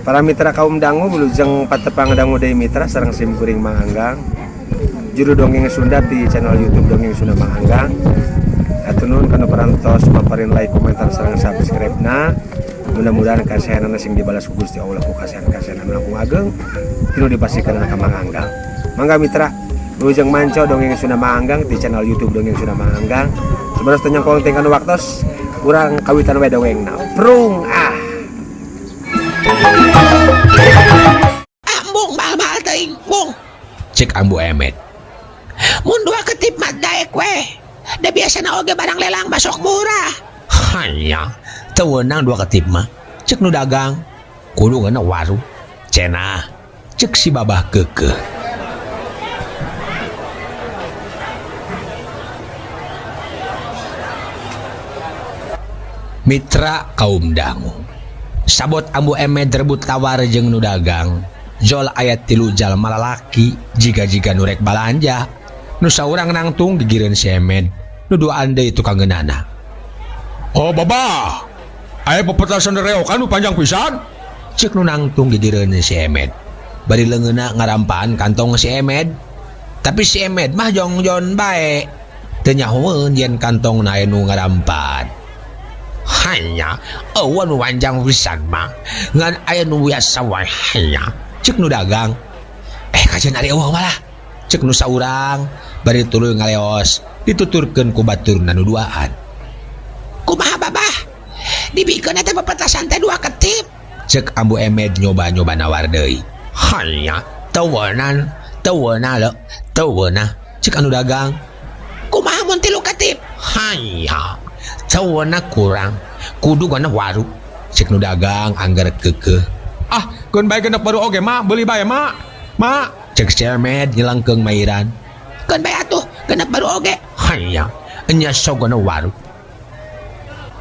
Para mitra kaum dangu wilujeng patepang dangu deui mitra sareng sim kuring Mang Anggang. Juru dongeng Sunda di channel YouTube Dongeng Sunda Mang Anggang. Hatur nuhun kana parantos paparin like, komentar sareng subscribe-na. Mudah-mudahan kasehanana sing dibalas ku Gusti Allah ku kasehan-kasehan anu langkung ageng tinu dipasihkeun ka Mang Anggang. Mangga mitra wilujeng manco Dongeng Sunda Mang Anggang di channel YouTube Dongeng Sunda Mang Anggang. Sebenarnya teu nyangkong teh kana waktos urang kawitan we dongengna. Prung ah. Ambung mahal-mahal teuing, bung. Cek Ambu Emet. Mun dua ketip mah daek weh. Da biasana oge barang lelang masuk murah. Hanya teu weunang dua ketip mah. Cek nu dagang. Kudu ngeuna waru. Cenah. Cek si babah keukeuh. Mitra kaum dangu. Sabot Ambu Emet rebut tawar jeung nu dagang. Jol aya tilu jalma lalaki jiga-jiga nu rek balanja. Nu saurang nangtung gigireun si Emed. Nu duaan deui tukang ngeunana. Oh babah, aya pepetasan reokan nu panjang pisan. Cek nu nangtung gigireun si Emed. Bari leungeunna ngarampaan kantong si Emed. Tapi si Emed mah jongjon bae. Teu nyahoeun yen kantongna aya nu ngarampan. Hanya eueuh nu panjang pisan mah. Ngan aya nu biasa wae hanya. Cek nu dagang. Kajian ari eueuh malah. Cek nu saurang bari tuluy ngaleos dituturkeun ku baturna nu duaan. Kumaha babah? Dibikeun eta pepetasan teh dua ketip. Cek Ambu Emed nyoba-nyoba nawar deui. Hanya teu weunang, teu weunang leuh, teu weunang. Cek anu dagang. Kumaha mun tilu ketip? Hanya teu weunang kurang, kudu gana waru. Cek nu dagang angger keukeuh. Ah, keun bae genep baru oge mak, beuli bae mak. Mak, cek si Emed nyelengkeung mairan. Keun bae atuh, genep baru oge. Hanya nya sok gana waru.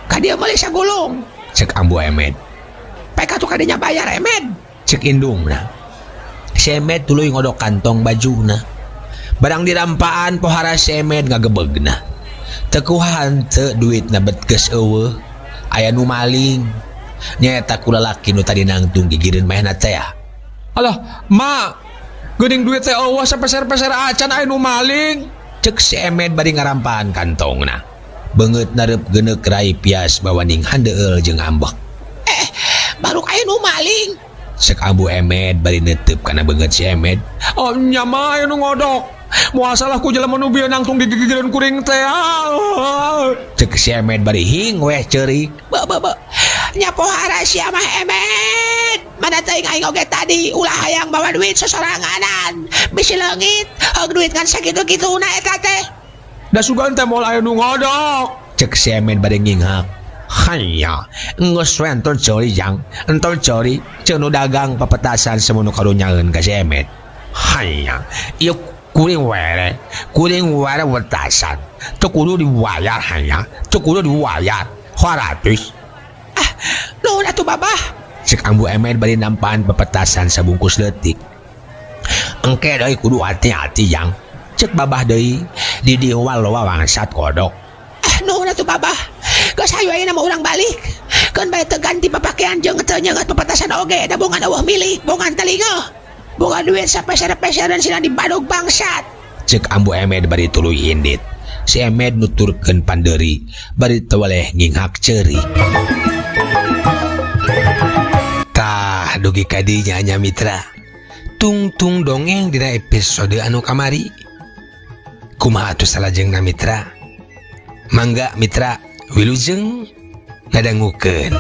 Ka dieu meuli sagulung. Cek Ambu Emed. Pek atuh kadinya bayar Emed. Cek indungna. Si Emed tuluy ngodok kantong bajuna. Barang dirampaan pohara si Emed ngagebegna. Teu kuhan teu duitna bet geus eueuh. Aya nu maling. Nyaeta ku lalaki nu tadi nangtung gigireun manehna teh. Alah, mak, geuning duit teh eueuh sapeser-peser acan aya nu maling. Cek si Emed bari ngarampaan kantongna. Beungeut nareup geuneuk rai pias bawaning handeueul jeung ambek. Baru aya nu maling. Cek Ambu Emed bari neuteub kana beungeut si Emed. Oh nya mah aya nu ngodok. Moal salah ku jelema nu bieu nangtung digigireun kuring teh. Cek si Emed bari hing weh ceurik. Be be be. Nya pohara sia mah Emed. Mana teuing aing oge tadi ulah hayang bawa duit sosoranganan. Bisi leungit, heug duit ngan sakitu-kituna eta teh. Da sugan teh moal aya nu ngodok. Cek si Emed bari nginghak. Hanya geus we entong ceurik jang, entong ceurik. Ceuk nu dagang papetasan semono karunyaeun ka si Emed. Hanya ieu kuring were, kuring were wetasan. Teu kudu diwayar hanya, teu kudu diwayar. Gratis. Ah, nuhun atuh babah. Cek Ambu Emed bari nampaan pepetasan sabungkus leutik. Engke deui kudu hati-hati jang. Cek babah deui di dieu loba bangsat kodok. Ah, nuhun atuh babah. Geus hayu ayeuna mah urang balik. Keun bae teu ganti papakean jeung teu nyeungeut pepetasan oge da bongan eueuh milik, bongan telinga. Boga duit sapeser-peseran sina dibadog bangsat. Cek Ambu Emed bari tuluy indit. Si Emed nuturkeun pandeuri bari teu weleh nginghak ceurik. Tah dugi ka dinya nya mitra. Tungtung dongeng dina episode anu kamari. Kumaha atuh salajengna mitra? Mangga mitra wilujeng ngadangukeun.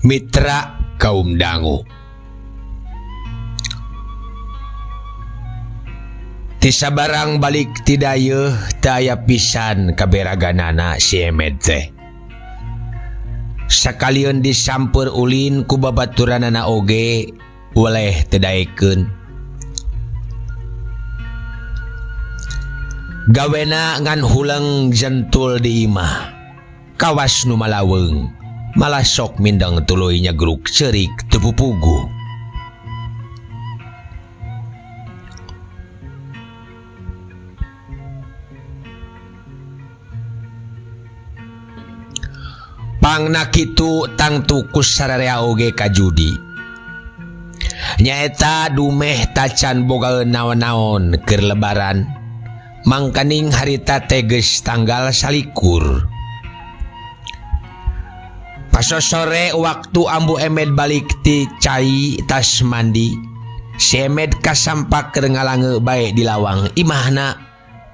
Mitra kaum dangu. Ti sabarang balik ti dayeuh teu aya pisan kaberaganana si Emed teh. Sakalieun disampeur ulin ku babaturanana oge weleh teu daekeun. Gawena ngan huleng jentul di imah. Kawas nu malaweung, malah sok mindeng tuluy nyegruk ceurik teu pupuguh. Pangna kitu tangtu ku sararea oge ka judi. Nyaeta dumeh tacan bogaeun naon-naon keur lebaran. Mangkaning harita teh geus tanggal 21. Pasosore waktu Ambu Emed balik ti cai tas mandi, si Emed kasampak keur ngalange bae di lawang imahna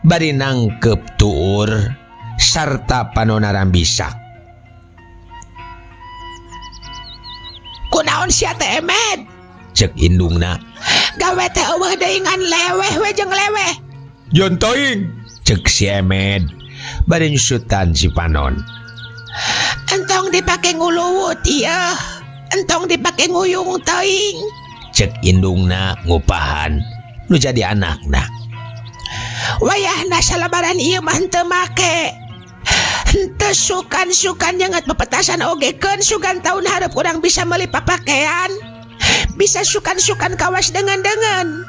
bari nangkep tuur sarta panona rambisak. Kunaon sia teh Emed? Cek indungna. Gawe teh eueuh deui ngan leweh we jeung leweh. Jon teuing. Cek si Emed bari nyusutan si panon. Entong dipake nguluwut ieu, entong dipake nguyung teuing. Cek indungna ngupahan nu jadi anakna. Wayahna salabaran ieu mah henteu make. Henteu sukan-sukan nyenget pepetasan oge keun sugan taun hareup urang bisa meuli papakean. Bisa sukan-sukan kawas dengan-dengan.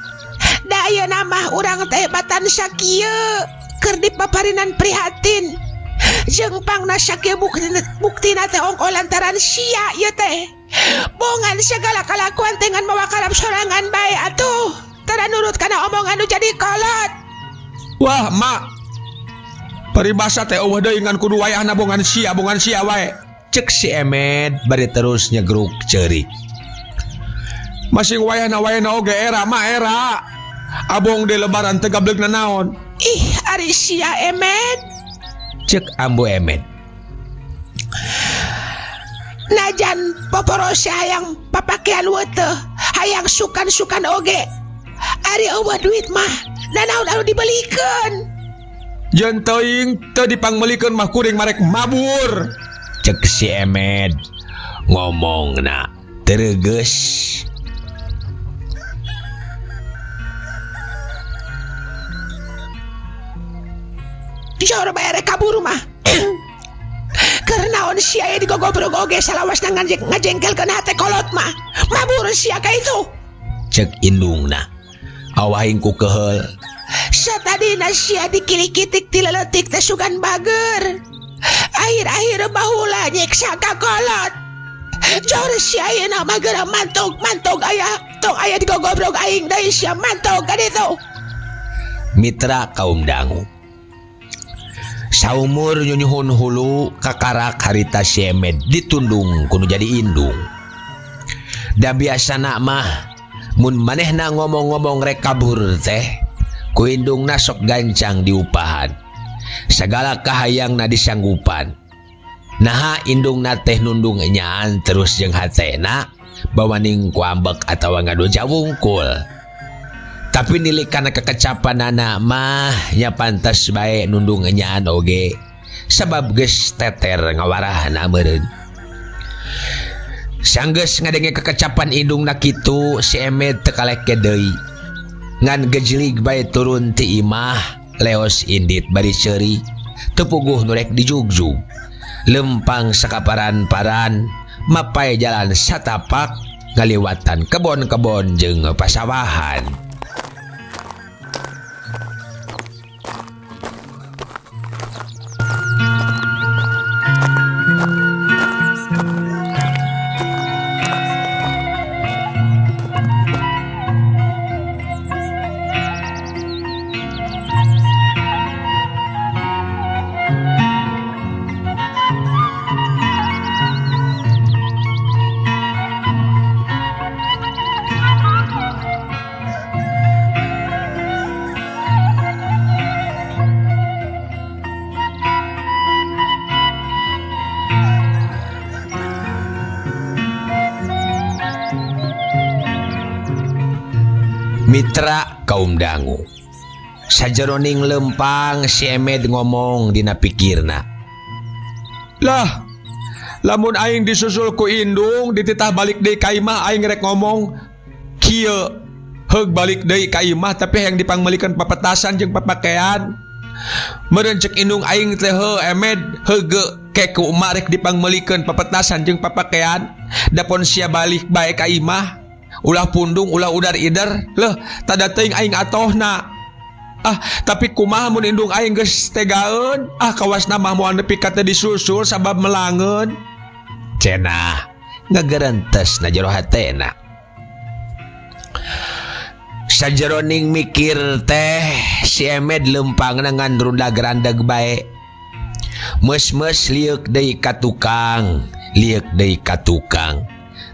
Da ayeuna mah urang teh batan sakieu keur dipaparinan prihatin. Jeung pangna sakieu buktina teh ongko lantaran sia ieu teh. Bongan segala kalakuan teh ngan mawa karep sorangan bae atuh. Tara nurut kana omongan nu jadi kolot. Wah, mak. Paribasa teh eueuh deui ngan kudu wayahna bongan sia, bongan sia wae. Cek si Emed bari terus nyegruk ceurik. Masing wayahna wayahna oge era mah era. Abong di lebaran teh gableugna naon? Ih, ari sia Emed. Cek Ambu Emed. Najan poporose hayang papakean weteh, hayang sukan-sukan oge. Ari eueuh duit mah, nanaon anu dibelikeun? Jen teuing teu dipangmeulikeun mah kuring marek mabur. Cek si Emed ngomongna tereges. Jor bae rek kabur mah. Keur naon sia aya digogobrog oge salawasna ngajengkelkeun hate kolot mah. Mabur sia ka itu. Cek indungna. Awahing ku keheul. Satadina sia dikilikitik ti leutik teh sugan bager. Akhir-akhir baheula nyiksa ka kolot. Jor sia ayeuna mah geura mantog-mantog aya tong aya digogobrog aing deui sia mantog ka ditu. Mitra kaum dangu. Saumur nyunyuhun hulu kakarak harita si Emed ditundung kudu jadi indung. Da biasana mah mun manehna ngomong-ngomong rek kabur teh ku indungna sok gancang diupahan. Sagala kahayangna disanggupan. Naha indungna teh nundung enyaan terus jeung hatena bawaning ku ambek atawa ngadu jawungkul. Tapi nilik kana kekecapanana mah nya pantas bae nundung enyaan oge sabab geus teter ngawarahna meureun. Sanggeus ngadenge kekecapan indungna kitu si Emed teu kaleke deui. Ngan gejlig bae turun ti imah leos indit bari seuri teu puguh nu rek dijugjug. Lempang sakaparan-paran mapai jalan satapak ngaliwatan kebon-kebon jeung pasawahan. Mitra kaum dangu. Sajeroning lempang si Emed ngomong dina pikirna. Lah, lamun aing disusul ku indung dititah balik deui ka imah aing rek ngomong kieu. Heug balik deui ka imah tapi hayang dipangmeulikeun papetasan jeung papakean. Meureun cek indung aing teh heuh Emed heuge ke ku emak rek dipangmeulikeun papetasan jeung papakean. Dapon sia balik bae ka imah. Ulah pundung ulah udar ider. Leuh tada teuing aing atohna. Ah, tapi kumaha mun indung aing geus tegaeun? Ah, kawasna mah moal nepi ka teu disusul sabab melangeun. Cenah ngagerentes na jero hatena. Sajeroning mikir teh si Emed lempangna ngan rundag-randeg bae. Meus-meus lieuk deui ka tukang, lieuk deui ka tukang.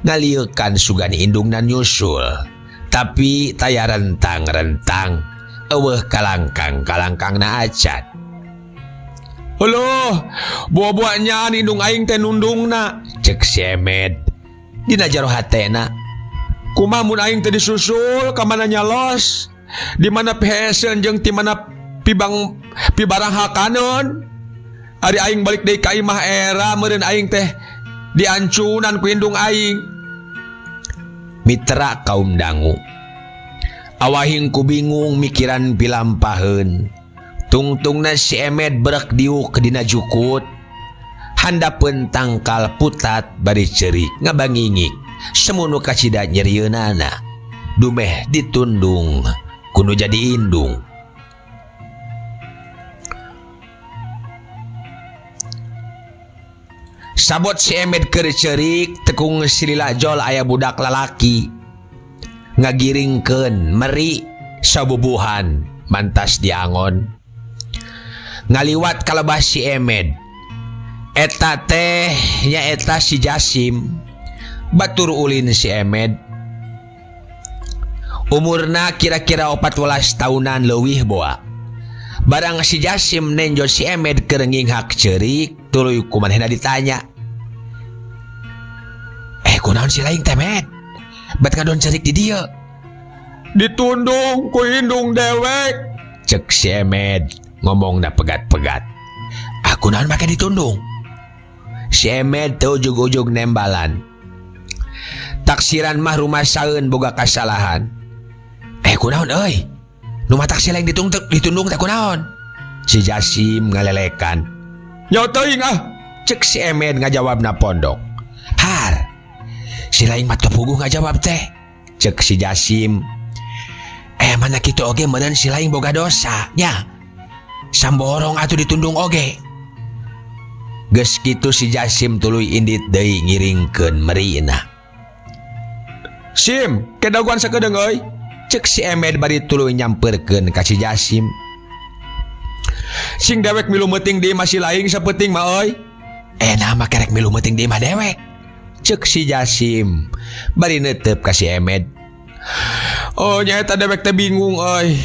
Ngalieukan sugan indungna nyusul. Tapi taya rentang-rentang. Eueuh kalangkang kalangkangna acan. Heuh, buah-buah nyaan indung aing teh nundungna. Cek si Emed dina jero hatena. Kumaha mun aing teh disusul ka mana nyalos? Di mana piheseun jeung ti mana pibang pibarang hakaneun? Ari aing balik deui ka imah era meureun aing teh diancunan ku indung aing. Mitra kaum dangu. Awahing ku bingung mikiran pilampaheun. Tungtungna si Emed berek diuk dina jukut. Handapeun tangkal putat bari ceurik ngabangingik. Semunu kacida nyerieunana. Dumeh ditundung kudu jadi indung. Sabot si Emed keur ceurik tekung silila jol aya budak lalaki. Ngagiringkeun meri sabubuhan mantas diangon. Ngaliwat kalebah si Emed. Eta teh nyaeta si Jasim. Batur ulin si Emed. Umurna kira-kira 14 tahunan leuwih boa. Barang si Jasim nenjo si Emed keur nginghak ceurik, tuluy ku manehna ditanya. Kunaon si laing teh Med? Bet ngadon ceurik di dieu. Ditundung ku indung dewek. Cek si Emed ngomongna pegat-pegat. Aku naon make ditundung? Si Emed teu ujug-ujug nembalan. Taksiran mah rumasaeun boga kasalahan. Kunaon euy? Nu matak si laing ditundung teh kunaon? Si Jasim ngalelekan. Nyaho teuing ah. Cek si Emed ngajawabna pondok. Har. Si laing mah teu puguh ngajawab teh. Cek si Jasim. Mana kitu oge meureun si laing boga dosa nya. Samborong atuh ditundung oge. Geus kitu si Jasim tuluy indit deui ngiringkeun merina. Sim, kedaguan sakedeung euy. Cek si Emed bari tuluy nyamperkeun ka si Jasim. Sing dewek milu meuting di imah si laing sapeuting mah euy. Nah mah kerek milu meuting di imah dewek. Cek si Jasim bari neuteup ka si Emed. Oh nyaeta dewek teh bingung euy.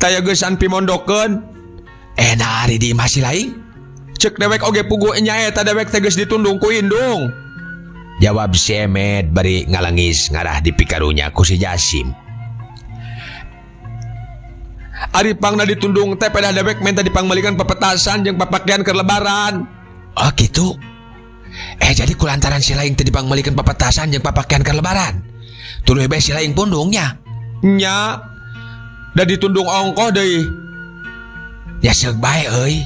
Taya geusan pimondokeun. Nah ari di imah si laing? Cek dewek oge puguh nyaeta dewek teh geus ditundung ku indung. Jawab si Emed bari ngalangis ngarah di pikarunya ku si Jasim. Ari pangna ditundung teh pedah dewek minta dipangmeulikeun pepetasan jeung papakean keur lebaran. Oh gitu. Jadi kulantaran si laing teh dipangmeulikeun pepetasan jeung papakean keur lebaran. Tuluy bae si laing pundungnya. Nya. Da ditundung ongkoh deui. Ya seug bae euy.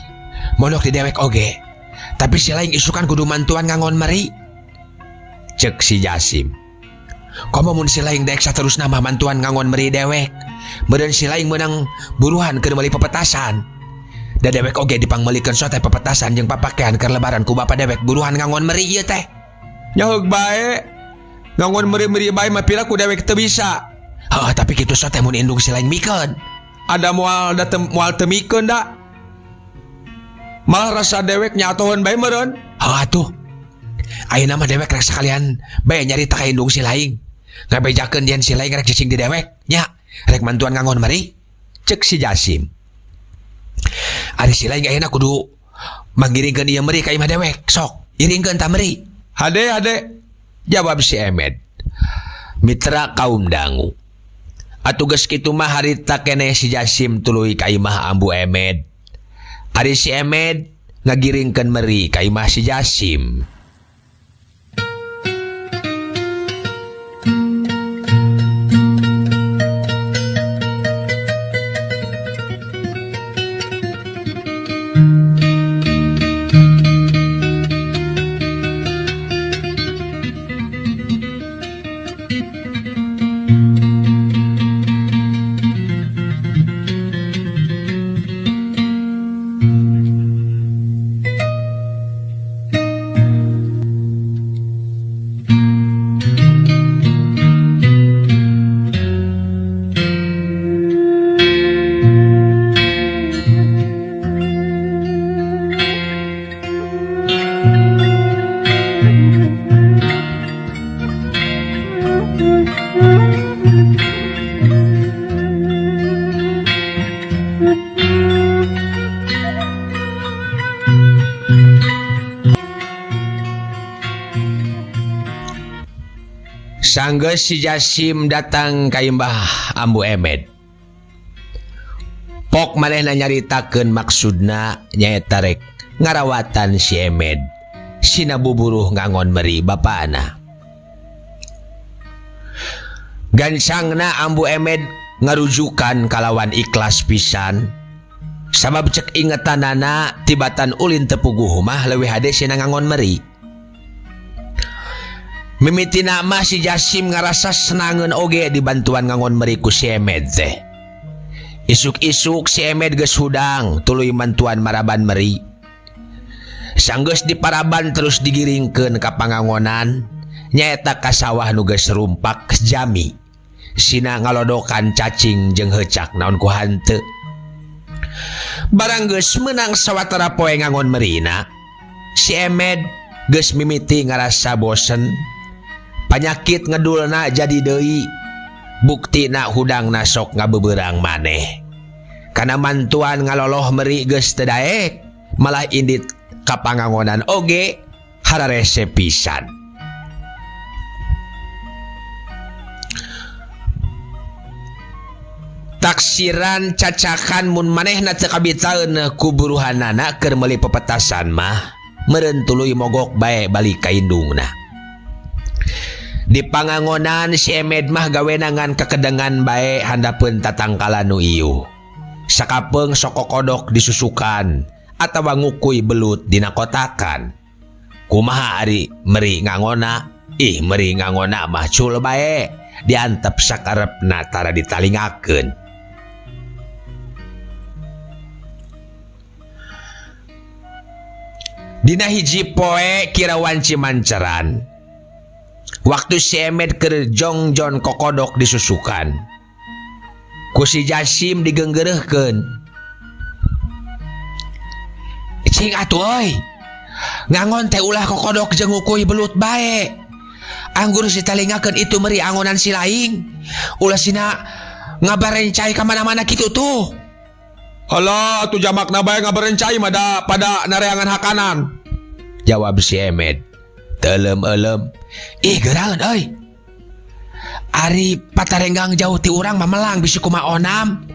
Mondok di dewek oge. Tapi si laing isukan kudu mantuan ngangon meri. Cek si Jasim. Komo mun si laing daek saterusna mah mantuan ngangon meri dewek. Meureun si laing meunang buruhan keur meuli pepetasan. Da dewek oge dipangmeulikeun sote pepetasan jeung papakean keur lebaran ku bapa dewek buruhan ngangon meri ieu teh. Nyaheug bae. Ngangon meri-meri bae mah pira ku dewek teu bisa. Heuh, tapi kitu sote mun indung si laing mikeun. Ada moal da moal teu mikeun da. Malah rasa dewek nyatoheun bae meureun. Heuh atuh. Ayeuna mah dewek rek sakalian bae nyarita ka indung si laing. Ngabejakeun yen si laing rek cicing di dewek nya. Rek mantuan ngangon meri. Cek si Jasim. Ari si laing ayeuna kudu mangiringkeun ieu meri ka imah dewek. Sok, iringkeun ta meri. Hade hade. Jawab si Emed. Mitra kaum dangu. Atuh geus kitu mah harita keneh si Jasim tuluy ka imah Ambu Emed. Ari si Emed ngagiringkeun meri ka imah si Jasim. Sanggeus si Jasim datang ka imbah Ambu Emed. Pok manehna nyaritakeun maksudna nyaeta rek ngarawatan si Emed. Sina buburuh ngangon meri bapana. Gancangna Ambu Emed ngarujukan kalawan ikhlas pisan. Sabab cek ingetanana tibatan ulin teu puguh mah leuwih hade sina ngangon meri. Mimitina mah si Jasim ngarasa senangeun oge dibantuan ngangon meri ku si Emed teh. Isuk-isuk si Emed geus hudang tuluy mantuan maraban meri. Sanggeus diparaban terus digiringkeun ka pangangonan nyaeta ka sawah nu geus rumpak jami. Sina ngalodokan cacing jeung heucak naon ku hanteu. Barang geus meunang sawatara poe ngangon merina, si Emed geus mimiti ngarasa bosen. Panyakit ngedulna jadi deui, buktina hudangna sok ngabeberang maneh. Kana mantuan ngaloloh meri geus teu daek, malah indit ka pangangonan oge hararese pisan. Taksiran cacakan mun manehna teu kabitaeun ku buruhanana keur meuli pepetasan mah meureun tuluy mogok bae balik ka indungna. Di pangangonan si Emed mah gawena ngan kakedengan bae handapeun tatangkalan nu iuh. Sakapeung sok kokodok disusukan atawa ngukuy belut dina kotakan. Kumaha ari meri ngangona? Ih meri ngangona mah cul bae diantep sakarepna tara ditalingakeun. Dina hiji poe kira wanci manceran. Waktu si Emed keur jongjon kokodok disusukan. Ku si Jasim digeunggeureuhkeun. Cing atuh euy. Ngangon teh ulah kokodok jeung ngukuy belut bae. Anggur si talingakeun itu meri angonan si laing. Ulah sina ngabarencai ka mana-mana kitu tuh. Alah atuh jamakna bae ngabarencai mah da pada nareangan hakanan. Jawab si Emed. Teuleum-euleum. Ih geuraeun euy. Ari patarenggang jauh ti urang mah melang bisi kumaha onam.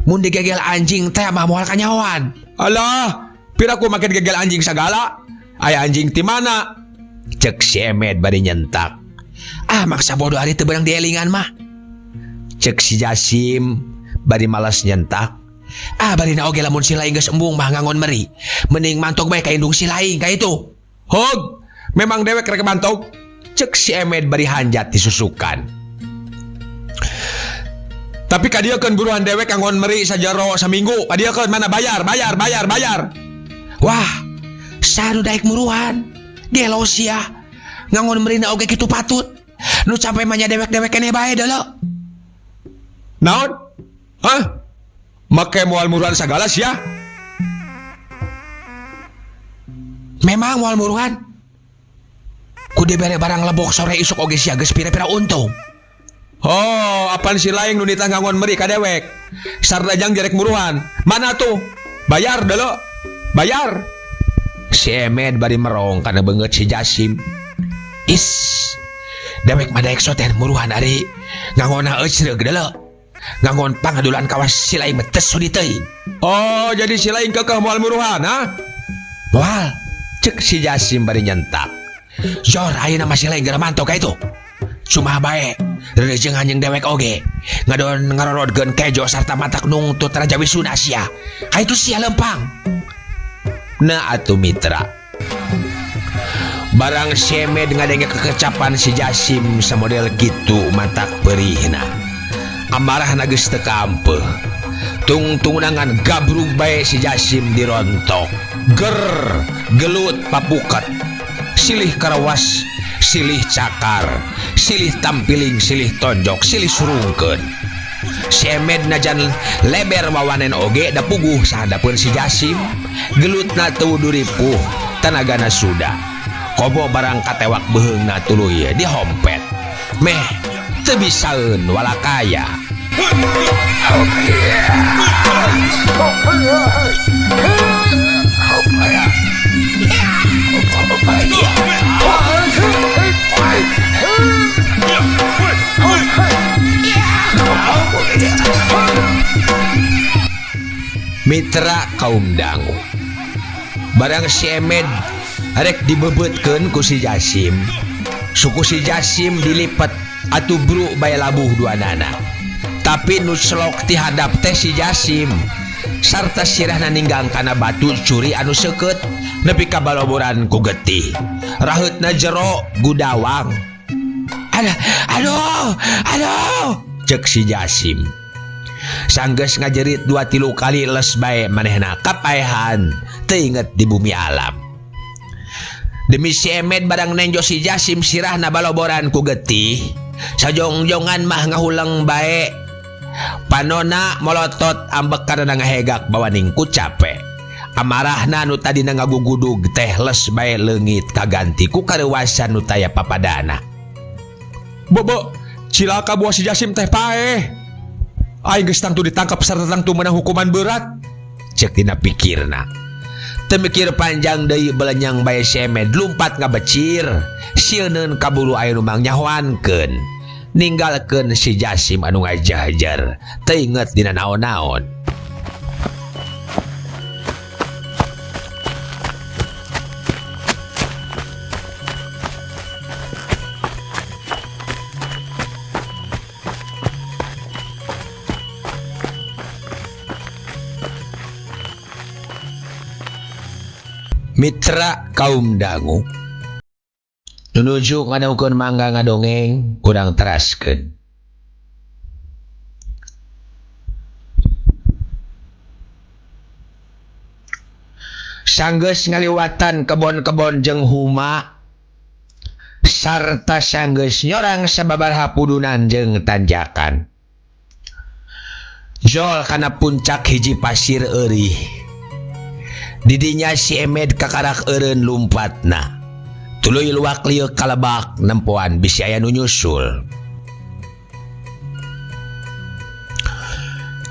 Mun digegel anjing teh mah moal kanyahoan. Alah, piraku make digegel anjing sagala. Aya anjing ti mana? Cek si Emed bari nyentak. Ah maksa bodoh ari teu beunang dielingan mah. Cek si Jasim bari malas nyentak. Ah barina oge lamun si laing geus embung mah ngangon meri. Mending mantog bae ka indung si laing ka itu. Hog, memang dewek rek mantog. Cek si Emed bari hanjat disusukan. Tapi kadieukeun buruan dewek ngangon meri sajero saminggu. Kadieukeun mana bayar, bayar, bayar, bayar. Wah, sanu daek muruhan. Gelo sia. Ngangon merina oge kitu patut. Nu sampai mah nya dewek-dewek keneh bae deuleu. Naon? Hah? Make moal muruhan sagala sia? Memang moal muruhan. Ku dibere barang lebok sore isuk oge sia geus pira-pira untung. Oh, apan si laing nu nitah ngangon meri ka dewek. Sardajang jerek muruhan. Mana tuh? Bayar deuleu. Bayar. Si Emed bari merong kana beungeut si Jasim. Is. Dewek mah daek soten muruhan ari ngangonna eucreug deuleu. Ngangon pangadulan kawas si laing mah teu sudi teuing. Oh, jadi si laing kekeh moal muruhan, ha? Moal, cek si Jasim bari nyentak. Jor ayeuna mah si laing geura manto ka itu. Cuma bae, rerejeung anjing dewek oge. Ngadon ngarorodkeun kejo sarta matak nungtut Raja Wisuna sia. Ka itu sia lempang. Nah atuh mitra. Barang semed ngadenge kekecapan si Jasim samodel kitu matak perihna. Amarahna geus teu kampeuh. Tungtungan gabrug bae si Jasim dirontok. Ger gelut papuket. Silih karawas, silih cakar, silih tampiling, silih tonjok, silih surungkeun. Si Emed najan leber wawanen oge da puguh sahandapeun si Jasim. Gelutna teu duripuh, tanagana suda. Kobo barang katewak beuheungna tuluy dihompet. Meh teu bisaeun walakaya. Mitra kaum dangu. Barang si Emed rek dibebetkeun ku si Jasim. Suku si Jasim dilipet atuh bru bae labuh duanana. Tapi nu celok ti hadap teh si Jasim. Sarta sirahna ninggang kana batu curi anu seukeut nepi ka baloboran ku getih. Raheutna jero gudawang. Aduh, aduh, aduh, cek si Jasim. Sanggeus ngajerit 2-3 kali les bae manehna kapaehan teu inget di bumi alam. Demi si Emed barang nenjo si Jasim sirahna baloboran ku getih. Sajongjongan mah ngahuleng bae. Panona molotot ambek karena ngahegak bawaning ku cape. Amarahna nu tadina ngagugudug teh les bae leungit kaganti ku kareuwasan nu taya papadana. Bobo, cilaka buah si Jasim teh paeh. Aing geus tangtu ditangkap sarta tangtu menang hukuman berat. Cek dina pikirna. Teu mikir panjang deui belenyang bae si Emed lumpat ngabecir. Sieun kaburu aya nu mangnyahoankeun. Ninggalkeun si Jasim anu ngajajar. Teu inget dina naon-naon. Mitra kaum dangu nuju ngadongkeun mangga ngadongeng kurang teraskeun. Sanggeus ngaliwatan kebon-kebon jeung huma sarta sanggeus nyorang sababaraha pudunan jeung tanjakan. Jol kana puncak hiji pasir eurih. Didinya si Emed kakarak eureun lumpatna. Tuluy luak lieu kalebak nempoan bisi aya nu nyusul.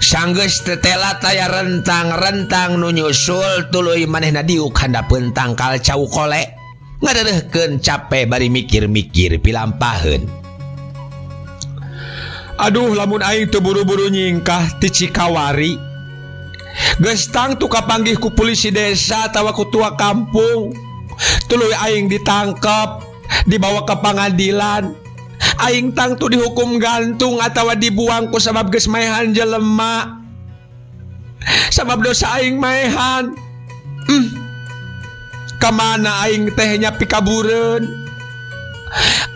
Sanggeus tetela taya rentang-rentang nu nyusul tuluy manehna diuk handapeun tangkal cau kole. Ngadeureuhkeun cape bari mikir-mikir pilampaheun. Aduh, lamun aing teu buru-buru nyingkah ti Cikawari. Geus tangtu kapanggih ku polisi desa atawa ku tua kampung. Tuluy aing ditangkep, dibawa ke pangadilan. Aing tangtu dihukum gantung atawa dibuang ku sabab geus maehan jelema. Sabab dosa aing maehan. Kamana aing teh nya pikabureun?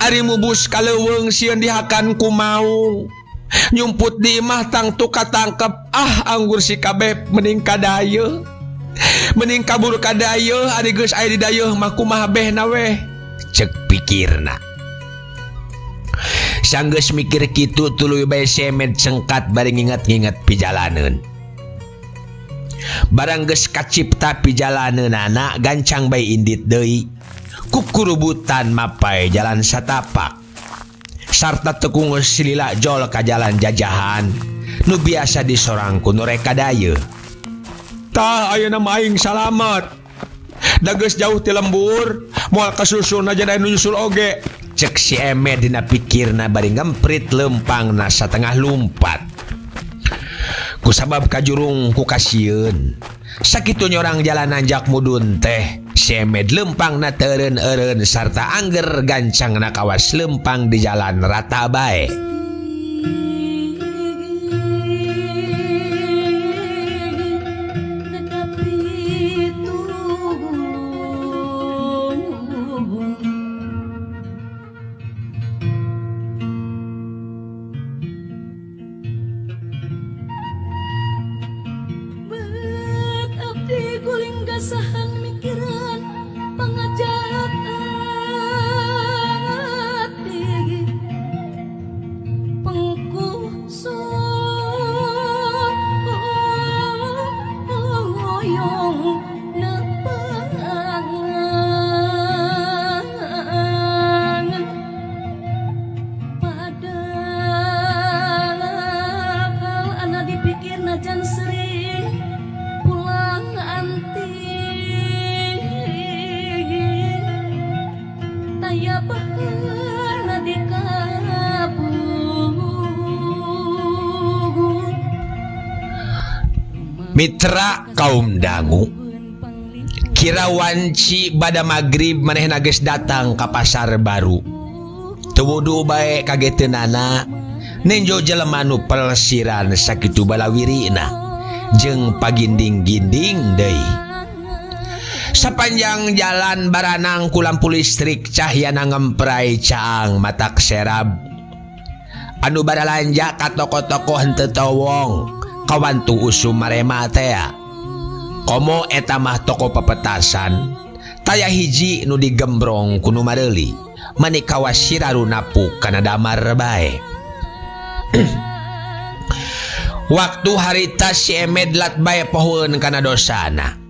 Ari mubus kaleuweung sieun dihakan ku maung. Nyumput di imah tangtu katangkep. Ah, anggur si kabeh mending kadayeuh. Mending kabur kadayeuh, ari geus aya di dayeuh mah kumaha behna weh. Cek pikirna. Sanggeus mikir kitu tuluy bae semed sengkat bari nginget-nginget pijalaneun. Barang geus kacipta pijalaneunana gancang bae indit deui. Kukurubutan mapai jalan satapak. Sarta tekung silila jol ka jalan jajahan nu biasa disorang ku nu rek kadayeuh. Tah ayeuna mah aing salamet. Da geus jauh ti lembur, moal kasusul najan aya nu nyusul oge. Cek si Emed dina pikirna bari ngemprit lempangna satengah lumpat. Kusabab kajurung ku kasieun. Sakitu nyorang jalan nanjak mudun teh, si Emed lempang na teureun-eureun sarta angger gancang na kawas lempang di jalan rata bae. Mitra kaum dangu kira wanci bada magrib manehna geus datang ka pasar baru. Teu wudu bae kageteunana nenjo jelema nu pelesiran sakitu balawirina jeung paginding-ginding deui. Sapanjang jalan baranang ku lampu listrik cahyana ngemprai caang matak serab. Anu baralanja ka toko-toko henteu towong kawantu usum marema tea. Komo eta mah toko pepetasan taya hiji nu digembrong ku nu mareuli mani kawas siraru napuk kana damar bae. Waktu harita si Emed lat bae pohoeun kana dosana.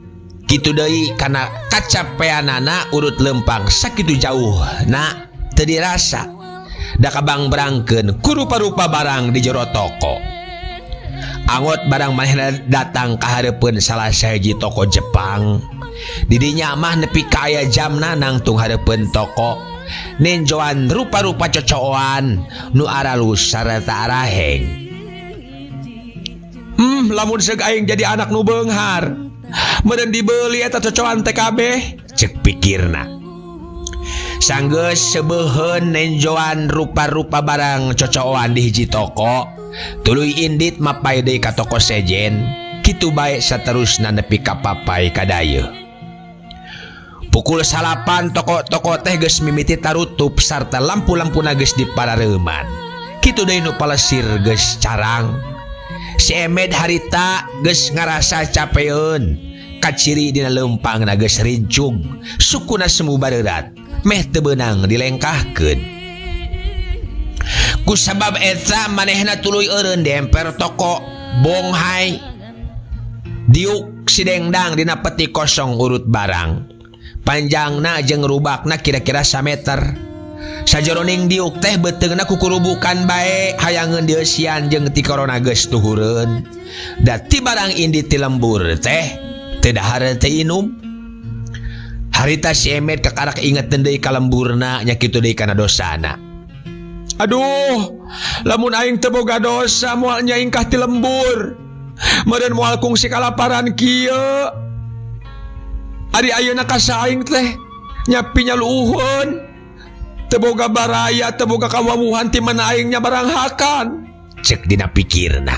Kitu deui kana kacapeanana urut lempang sakitu jauh na teu dirasa. Da kabang berangkeun ku rupa-rupa barang di jero toko. Angot barang manehna datang ka hareupeun salah sahiji toko Jepang. Didinya mah nepi ka aya jamna nangtung hareupeun toko. Ninjoan rupa-rupa cocoan nu aralus sarta araheng. Lamun seug aing jadi anak nu beunghar. Meureun dibeuli eta cocoan teh kabeh, cek pikirna. Sanggeus sebeuheun nenjoan rupa-rupa barang cocoan di hiji toko. Tuluy indit mapai deui ka toko sejen. Kitu bae saterusna nepi ka papai ka dayeuh. Pukul 9 toko-toko teh geus mimiti tarutup sarta lampu-lampuna geus diparareuman. Kitu deui nu palesir geus carang. Si Emed harita geus ngarasa capeun. Kaciri dina leumpangna geus rincug, sukuna semu bareurat, meh teu beunang dilengkahkeun. Kusabab eta manehna tuluy eureun di emper toko Bonghai. Diuk si dengdang dina peti kosong urut barang. Panjangna jeung rubakna kira-kira sameter. Sajeroning diuk teh beuteungna kukurubukan bae hayangeun dieusian jeung ti korona geus tuhureun. Da ti barang indi ti lembur teh teu dahar teu inum. Harita si Emed kakarak ingeteun deui ka lemburna nya kitu deui kana dosana. Aduh, lamun aing teu boga dosa moal nya ingkah ti lembur. Meureun moal kungsi kalaparan kieu. Ari ayeuna ka saing teh nyapi nya luuheun. Teu boga baraya, teu boga kawawuhan ti mana aing nya barang hakan. Cek dina pikirna.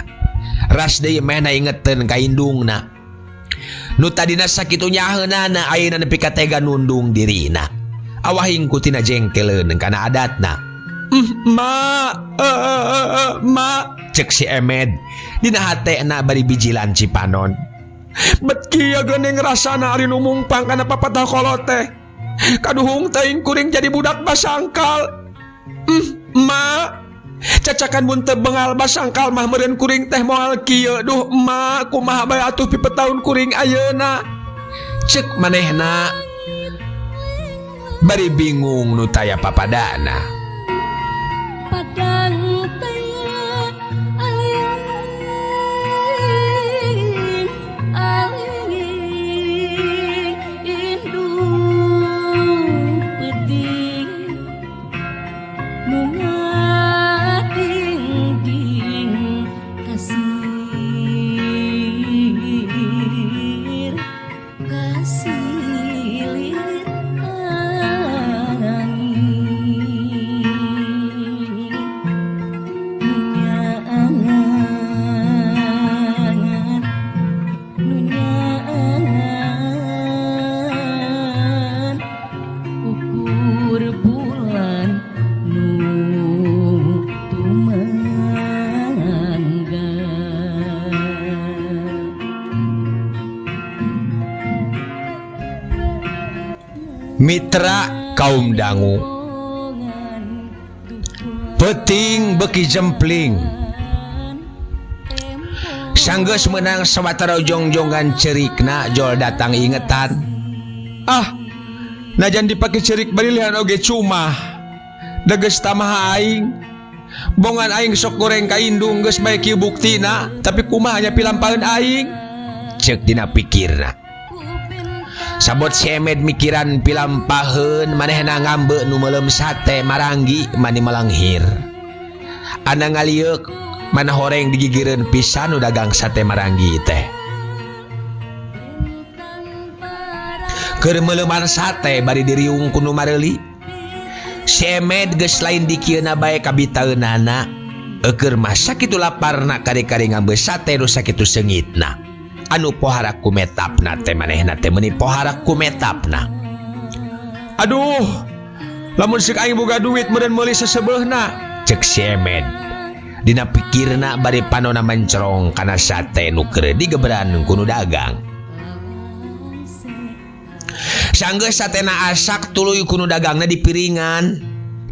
Ras deui mehna ingeteun ka indungna. Nu tadina sakitu nyaheunana ayeuna nepi ka tega nundung dirina. Awahing ku tina jengkeleun kana adatna. Ma, ma, cek si Emed dina hatena bari bijilan cipanon. Bet kieu geuning rasana ari nu mungpang kana papatah kolot teh. Kaduhung teuing kuring jadi budak basangkal. Ma, cacakan mun teu bengal basangkal mah meureun kuring teh moal kieu. Duh, ma, kumaha bae atuh pipetaun kuring ayeuna. Cek manehna bari bingung nu taya papadana. Padang ding ding kasih. Mitra kaum dangu Peuting beuki jempling Sanggeus meunang sawatara jongjongan ceurikna jol datang ingetan. Ah, najan dipake ceurik balilihan oge cumah. Da geus tamaha aing. Bongan aing sok goreng ka indung geus bae kieu buktina, tapi kumaha nya pilampaheun aing? Ceuk dina pikirna. Sabot si Emed mikiran pilampaheun manehna ngambe nu meuleum sate maranggi mani melanghir. Ana ngalieuk mana horeng digigireun pisan nu dagang sate maranggi teh. Keur meuleuman sate bari diriung ku nu mareuli. Si Emed geus lain dikieuna bae kabitaeunana. Eukeun mah sakitu laparna kari-kari ngambe sate nu sakitu seungitna. Anu pohara ku metapna teh manehna teh meuni pohara ku metapna. Aduh, lamun sik aing boga duit meureun meuli sesebeuhna, ceuk si Emed. Dina pikirna bari panona mencerong kana sate nu keur digeberan ku nu dagang. Sanggeus satena asak tuluy ku nu dagangna dipiringan,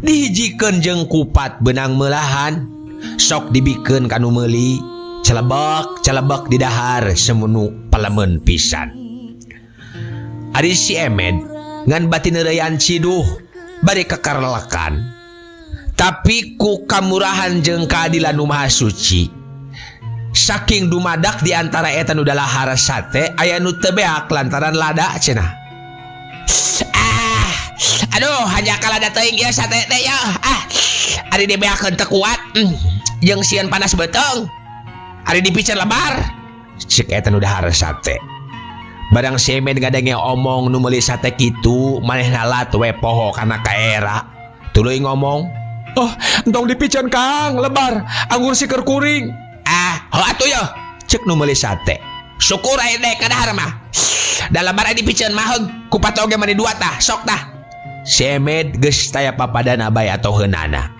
dihijikeun jeung kupat beunang meulahan, sok dibikeun ka nu meuli. Celebek, celebek di dahar semunu palemen pisan. Ari si Emed ngan batin neureyan ciduh bari kekarlekan. Tapi ku kamurahan jeung keadilan nu maha suci. Saking dumadak di antara eta nu dalahar sate aya nu teu beak lantaran lada cenah. Ah, aduh hanya kalada teuing ieu sate teh ya. Ah, ari dibeakeun teu kuat. Jeung sieun panas beuteung. Ari dipiceun lebar. Cek eta nu dahar sate. Barang si Emed ngadenge omong nu meuli sate kitu, manehna lat we poho kana kaera. Tuluy ngomong, Oh, entong dipiceun Kang, lebar, anggur siker kuring. Ah, ho atuh yo. Cek nu meuli sate. Syukur aya dek kadahar mah. Da lebar aya dipiceun mah heug, kupat oge mani dua tah, sok tah. Si Emed geus taya papadana bae atau heunana.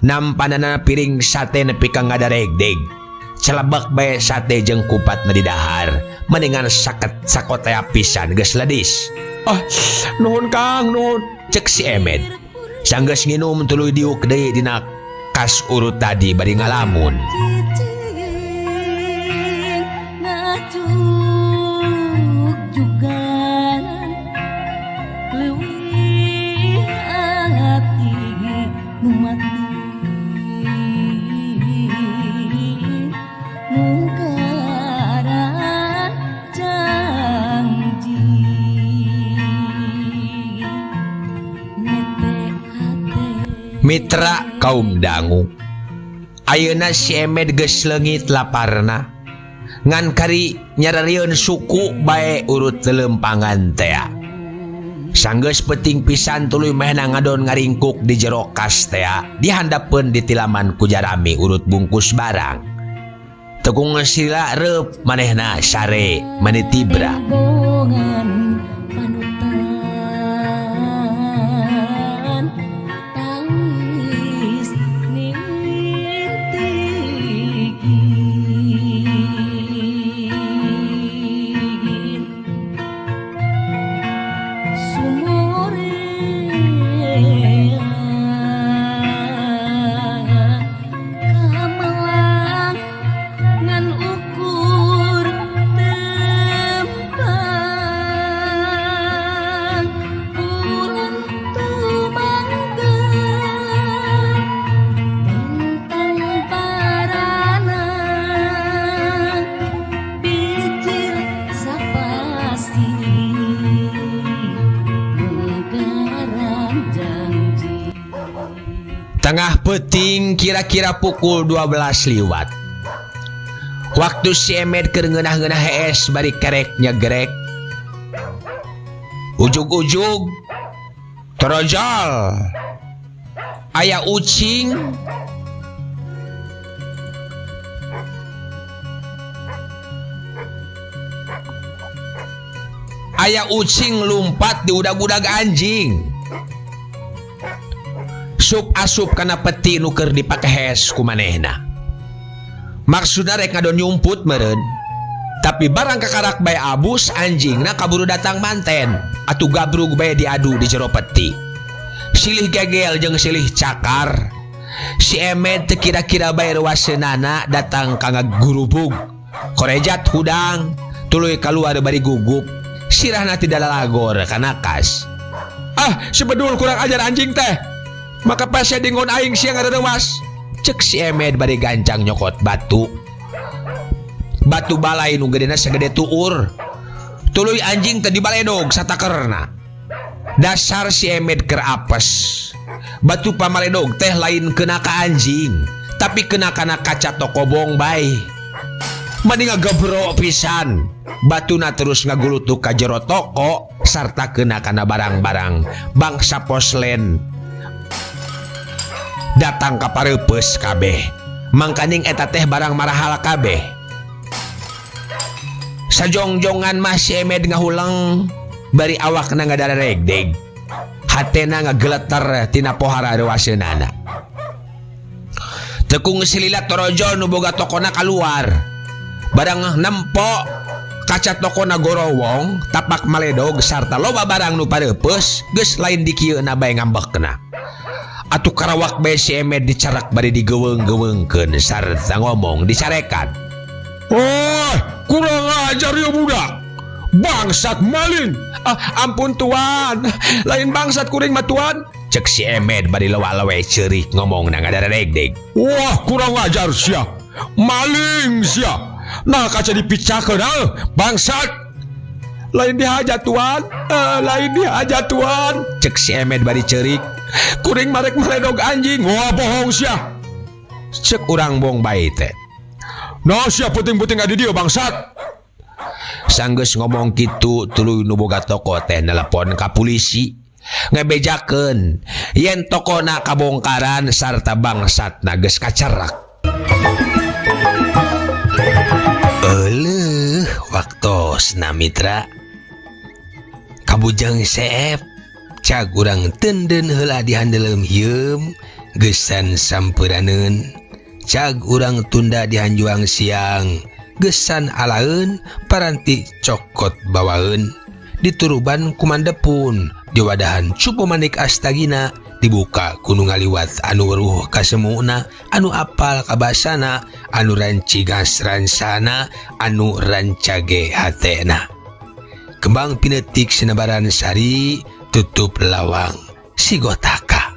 Nampanana piring sate nepi ka ngadaregdeg. Celebek bae sate jeung kupat na didahar. Mendingan saket sakotea pisan geus ledis. Ah, nuhun Kang, nuhun. Cek si Emed. Sanggeus nginum tuluy diuk deui dina kas urut tadi bari ngalamun. Mitra kaum dangu. Ayeuna si Emed geus leungit laparna. Ngan kari nyararieun suku bae urut lelempangan tea. Sanggeus peuting pisan tuluy mehna ngadon ngaringkuk di jero kas tea, dihandapeun di tilaman ku jarami urut bungkus barang. Tekung sila reup manehna sare mani tibra. Tengah peuting kira-kira pukul 12 liwat. Waktu si Emed keur ngeunah-ngeunah hees bari kerek nyegrek. Ujug-ujug torojol. Aya ucing Aya ucing lumpat di udag-udag anjing. Sup asup kana peti nu keur dipake hees ku manehna. Maksudna rek ngadon nyumput meureun. Tapi barang kakarak bae abus, anjingna kaburu datang manten. Atuh gabrug bae diadu di jero peti. Silih gegel jeung silih cakar. Si Emed teu kira-kira bae ruaseunana datang ka ngagurubug. Korejat hudang, tuluy kaluar bari gugup. Sirahna tidak lalagor kana kas. Ah, si bedul kurang ajar anjing teh. Maka pasti dingon aing sia ngareuwas. Cek si Emed bari gancang nyokot batu. Batu balai nu gedena sagede tuur. Tuluy anjing teh dibaledog satakerna. Dasar si Emed keur apes. Batu pamaledog teh lain kena ka anjing, tapi kena kana kaca toko bong bae. Mani ngagebro pisan. Batuna terus ngagulutuk ka jero toko sarta kena kana barang-barang bangsa poslen. Datang ka pareupeuss kabeh. Mangkaning eta teh barang marahal kabeh. Sajongjongan mah si Emed ngahuleng bari awakna ngadaregdeg. Hatena ngageleter tina pohara reuaseunana. Tekung silila torojol nu boga tokona kaluar. Barang nempo kaca tokona gorowong, tapak maledog sarta loba barang nu pareupeus geus lain dikieuna bae ngambekna. Atuh karawak bae si Emed dicarak bari digeuweung-geuweungkeun sarta ngomong dicarekan. Oh, kurang ajar ya budak. Bangsat maling. Ah, ampun tuan. Lain bangsat kuring mah tuan. Cek si Emed bari lewa-lewe ceurik ngomong na ngadaregdeg. Wah, kurang ajar sia. Maling sia. Nah kaca dipicakeun ah, bangsat. Lain dihaja tuan. Lain dihaja tuan. Cek si Emed bari ceurik. Kuring marek maledog anjing. Wah, bohong sia. Cek urang bong bae teh. Nah, sia puting-puting adi dia bangsat. Sanggeus ngomong kitu tuluy nu boga toko teh nelepon ka polisi. Ngebejakeun yen tokona kabongkaran sarta bangsatna geus kacerak. Euleuh, waktosna mitra. Kabujang seep cag urang tenden heula dihandeleum hieum geusan sampuraneun. Cag urang tunda dihanjuang siang gesan alaeun paranti cokot bawaeun dituruban kumandepun diwadahan cupu manik astagina dibuka kuno ngaliwat anu weruh kasemuna anu apal kabasana anu rancigas ransana anu rancage hatena kembang pinetik sinebaran sari tutup lawang sigotaka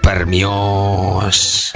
permios.